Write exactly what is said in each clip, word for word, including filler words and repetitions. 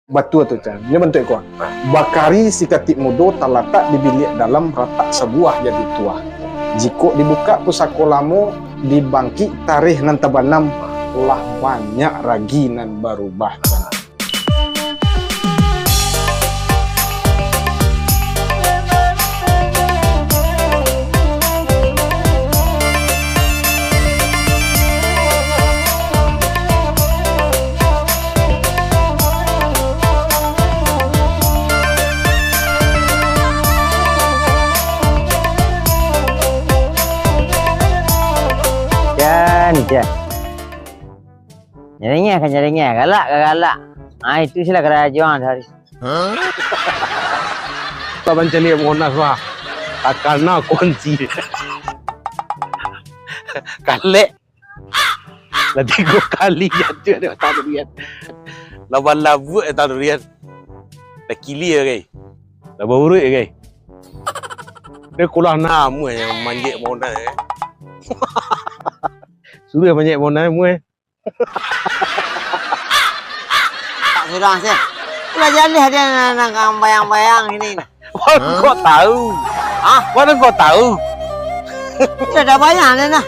Batua tu, Chan. Nyo bantuak iko. Bakari sikatik mudo talatak di biliak dalam, ratak sabuah jadi tuah. Jikok dibukak pusako lamo, dibangkik tareh nan tabanam, lah banyak ragi nan barubah, Chan. Jan, jan. Nyaringeh ka nyaringeh, galak ka galak. Ah, itu silah karajo ang sahari. Hah? Kau mancaliak Monas, wah. Takana kunci. Kalek. Lah tigo kali jatuah dek Batang Durian. Lah balabuak Batang Durian. Lah kilia, gai. Lah bauruik, gai. Dia kulah namuah yang manjek Monas, eh. Suruah manjek Monas, muah. Tak surang se. Lah jaleh dia nan, nan bayang-bayang ini. Wah, kok tahu? Hah? Wah, kok tahu? Sudah dah bayang dia nah.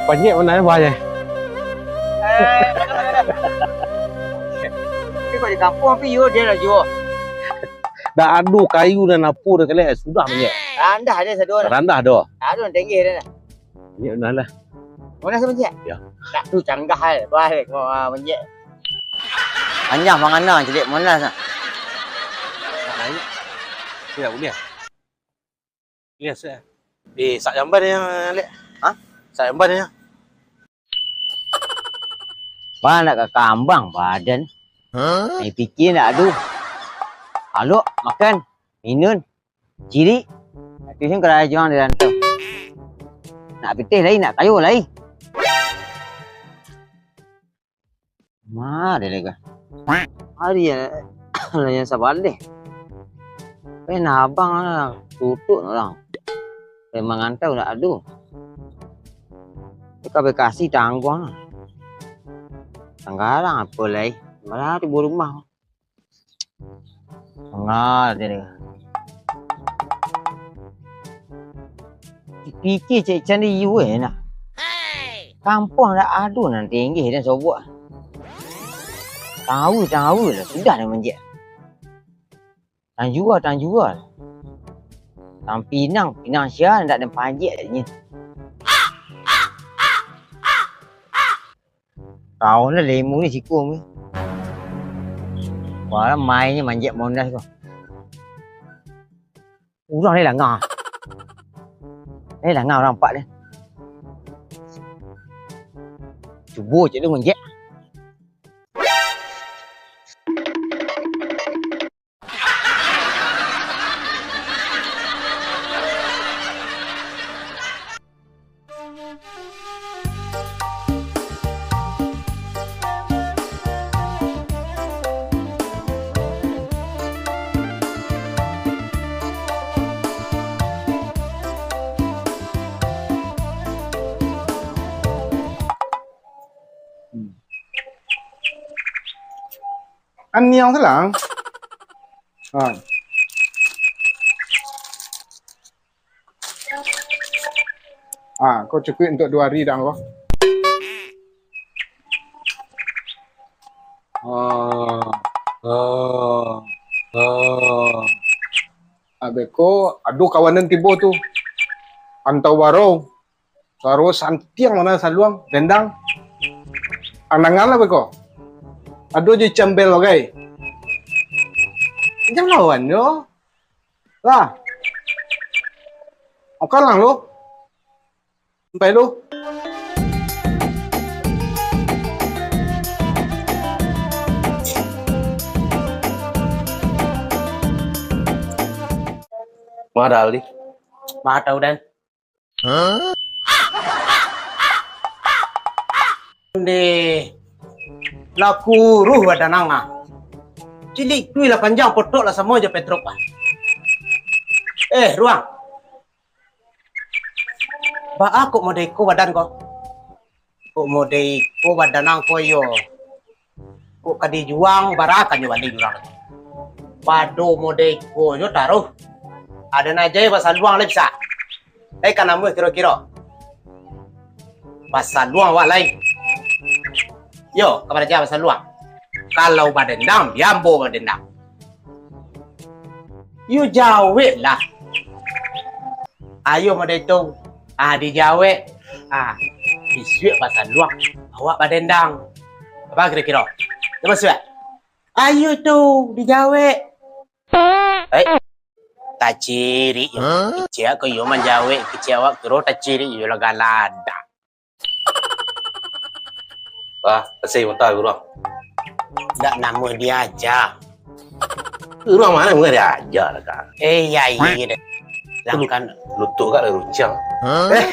Banyak mana bayar? Tapi kok di kampung, tapi yo dia lah juo. Dah ado kayu dan apo dah kalian sudah banyak. Randah dia sadua. Randah dah. Ado nan tinggi dia nah. Banyak benar lah. Monas tu, Mancik? Ya. Tak tu canggah ai, bah, kau, ah, Mancik. Panjang mangana ciliak Monas tu. Nak naik? Tidak boleh. Boleh, sah. Eh, sak jamban yang, Lek. Hah? Sak jamban yang. Bah, nak ka kambang badan. Hah? Nak pikir nak adu. Alok, makan, minun. Cirik, tujuan karajo di rantau. Nak pitih lai, nak kayo lai. Ma, deh lega. Hari ya, lah yang sabaleh. Pen abang lah, tutup orang. Pen mangantau nak adu. Ka Bekasi tangguang. Tanggarang apo lai? Malah tibo rumah. Mangal tadi. Pikir cek candi iwe nak. Kampuang dak ado nan tinggi dan sobok. Tahu, tahu lah, sudah dah manjek. Tang jua, tang jua. Tang pinang, pinang sia ndak den panjek dak nyo. Kau lah lemu ni siku ni. Wah, mainnya manjek Monas ko. Urang ni langah. Ni langah urang empat ni. Cubo cek tu manjek. Aniang salang. Ha. Ha, ko cukuik untuak duo hari dah ko. Ha. Ha. Ha. Abih ko, ado kawan nan tibo tu. Antau baro. Suaro santiang mano saluang, dendang. Andangan lah beko. Ado jo cambel bagai. Jan lawan jo. Lah. Okan lah lo. Sampai lo. Mahal di. Mahal tahu dan. Ndeh, lah kuruih badan ang ah. Cilik tui lah panjang, potok lah samo jo Petruk ah. Eh, Ruang. Baa kok model iko badan ko? Kok model iko badan ang ko yo? Kok ka dijuang, bara ka nyo bali urang tu. Pado model iko nyo taruh. Ado nan aja basaluang lai bisa. Lai ka namuah kiro-kiro. Basaluang awak lai. Yo, ka baraja basaluang. Kalau badendang, bia ambo badendang. Yo jawek lah. Ayo model tu. Ah, dijawek. Ah, isuak basaluang. Awak badendang. Apa kiro-kiro? Yo masuak. Ayo tu, dijawek. Eh, tacirik yo. Kecek ko yo manjawek, kecek awak tu tacirik yo lah galadak. Wah, kasih mata guru. Dak namuah diaja. Guru mana mungkin diaja lah kan. Eh, iya, iya, iya. Lah kan. Lutuk kak lah runcang.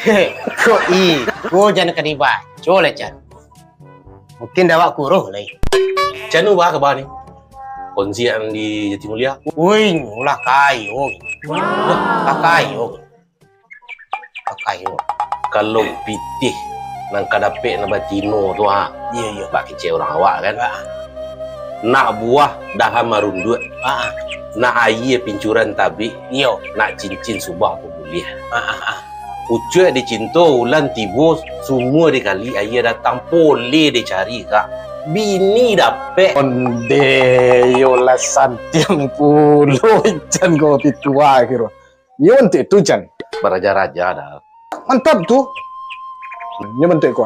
Eh, kok i? Ko jan ka dibaco lah, Chan. Mungkin dawak kuruh lai. Canu bah kaba ni. Konsian di Jatimulia. Woi, ulah kayo. Wah, kayo. Kayo. Kalau pitih nan ka dapek nan batino tu ha. Iyo, iyo. Bak kecek urang awak kan. Nak buah dahan marunduak. Nak aia pincuran tabik. Iyo. Nak cincin subang pun buliah. Pucuak dicinto ulan tibo, sumua dikali aia datang, poleh dicari kak. Bini dapek. Onde, yo lah santiang pulo, Ican ko pitua kiro. Yo, onte tu, Jan. Baraja-raja dah. Mantap tu. Nyo bantuak iko.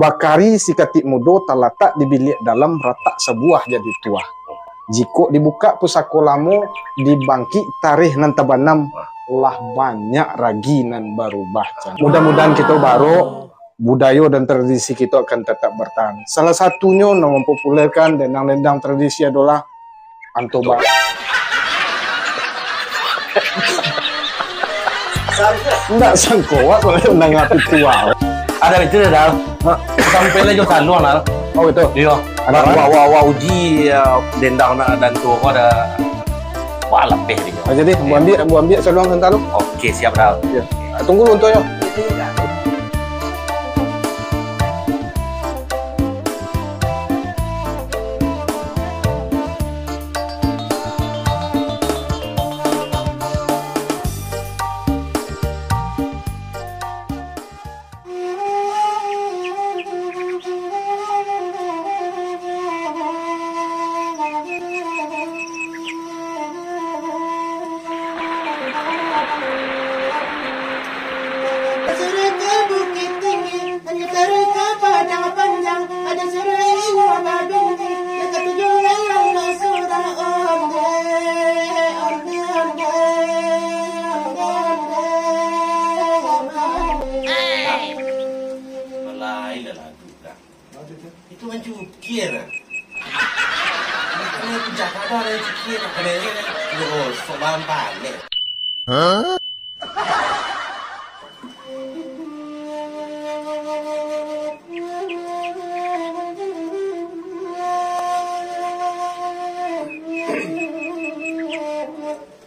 Bakari sikatik mudo talatak di biliak dalam ratak sabuah jadi tuah. Jikok dibukak pusako lamo, dibangkik tareh nan tabanam, lah banyak ragi nan barubah, Jan. Mudah-mudahan kito barok, budayo dan tradisi kito akan tatap bartahan. Salah satunyo nan mampopulerkan dendang-dendang tradisi adolah Antoba. Ndak sangko awak kalau nangah pitua. Ada itu dah, Dal. Sampai lah jo saluang, Dal. Oh, gitu? Iyo. Ada apa? Wak, wak, wak uji, ya, dendang nak dan tu, kau ada wak lapeh dia. Ah, jadi, buat ambil, buat ambil saluang sebentar tu. Oke, siap, Dal. Ya. Ah, tunggu lu, Unto, yo. Surah ke Bukit Tinggi, Surah ke Padang Panjang, ada surah inyo babindi, dekat tujuh layang lah surah onde, onde, onde, onde, onde, onde. Lain lah lagu dah. Itu mancukir. Bukan itu jaga dah, ada cukir, ada ini kan. Yo, sok bahan panek.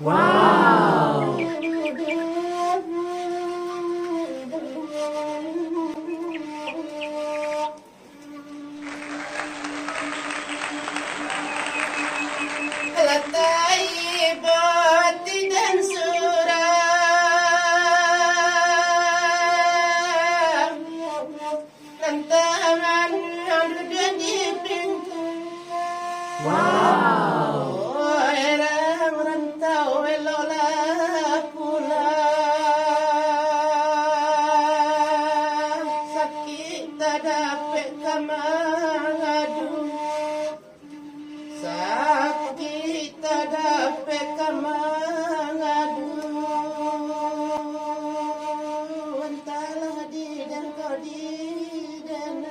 Wow. Latai boti dan surang, rantangan nan duduak di pintu. Wow. Orang rantau eloklah pulang, sakik tak dapek ka mangadu. Sakik tak dapek ka mangadu. Antahlah di dan kau di dan.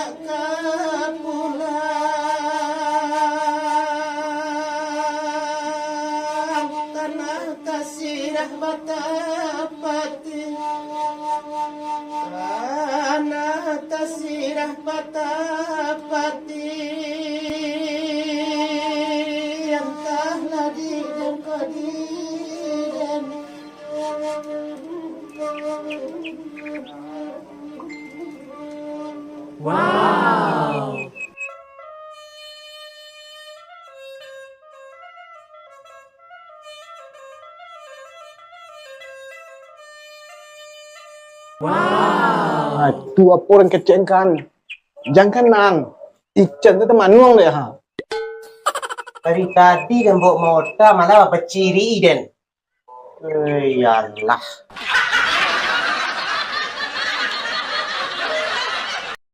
Ka pulang, tanah tasirah batapati, tanah tasirah batapati, antahlah di den ko di den. Wow. Wow. Ah, tu apo urang kecek kan? Jangan nang. Ican tu tamanuang dek ha. Dari tadi den baok mota malah baciri den. Eh, yalah.